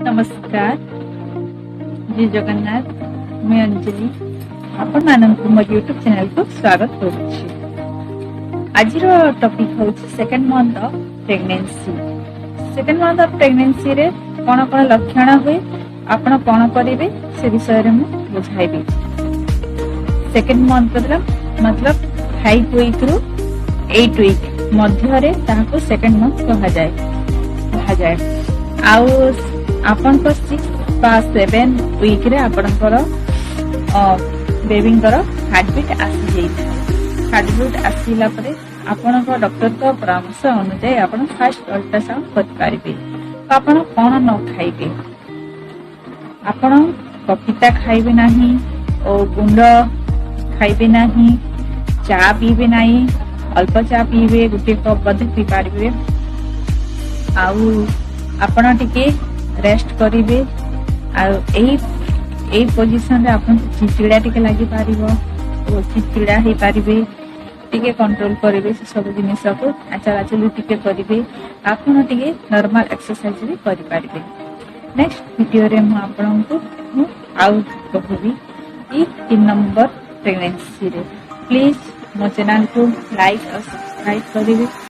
ନମସ୍କାର, ଜୟ ଜଗନ୍ନାଥ। ମୁଁ ଅଞ୍ଜଳି, ଆପଣମାନଙ୍କୁ ମୋ ୟୁଟ୍ୟୁବ ଚ୍ୟାନେଲକୁ ସ୍ୱାଗତ କରୁଛି। ଆଜିର ଟପିକ ହେଉଛି second month of pregnancy. Second month of ପ୍ରେଗନେନ୍ସିରେ କଣ କଣ ଲକ୍ଷଣ ହୁଏ, ଆପଣ କଣ କରିବେ, ସେ ବିଷୟରେ ମୁଁ ବୁଝାଇବି। ସେକେଣ୍ଡ ମନ୍ଥ ମତଲବ 5 ୱିକ୍ ରୁ 8 ୱିକ୍ ମଧ୍ୟରେ, ତାହାକୁ ସେକେଣ୍ଡ ମନ୍ଥ କୁହାଯାଏ। ଆଉ ଆପଣଙ୍କ 6 ବା 7 ୱିକରେ ଆପଣଙ୍କର ବେବିଙ୍କର ହାର୍ଟବିଟ୍ ଆସିଯାଇଥାଏ। ହାର୍ଟବିଟ୍ ଆସିଲା ପରେ ଆପଣଙ୍କ ଡକ୍ଟରଙ୍କ ପରାମର୍ଶ ଅନୁଯାୟୀ ଆପଣ ଫାଷ୍ଟ ଅଲ୍ଟ୍ରାସାଉଣ୍ଡ କରିପାରିବେ। ତ ଆପଣ କଣ ନ ଖାଇବେ? ଆପଣ ପପିତା ଖାଇବେ ନାହିଁ ଓ ଗୁଣ୍ଡ ଖାଇବେ ନାହିଁ, ଚା ପିଇବେ ନାହିଁ, ଅଳ୍ପ ଚା ପିଇବେ, ଗୋଟେ କପ୍ ବୋଧେ ପିଇ ପାରିବେ। ଆଉ ଆପଣ ଟିକେ ରେଷ୍ଟ କରିବେ। ଆଉ ଏଇ ପୋଜିସନରେ ଆପଣଙ୍କୁ ଚିଡ଼ଚିଡ଼ା ଟିକେ ଲାଗିପାରିବ ଓ ଚିଡ଼ଚିଡ଼ା ହେଇପାରିବେ। ଟିକେ କଣ୍ଟ୍ରୋଲ କରିବେ ସେ ସବୁ ଜିନିଷକୁ, ଚଲାଚଲି ଟିକେ କରିବେ। ଆପଣ ଟିକେ ନର୍ମାଲ ଏକ୍ସରସାଇଜ ବି କରିପାରିବେ। ନେକ୍ସଟ ଭିଡିଓରେ ମୁଁ ଆପଣଙ୍କୁ ମୁଁ ଆଉ କହିବି କି 3 ନମ୍ବର ପ୍ରେଗନେନ୍ସିରେ। ପ୍ଲିଜ ମୋ ଚ୍ୟାନେଲକୁ ଲାଇକ୍ ଆଉ ସବସ୍କ୍ରାଇବ କରିବେ।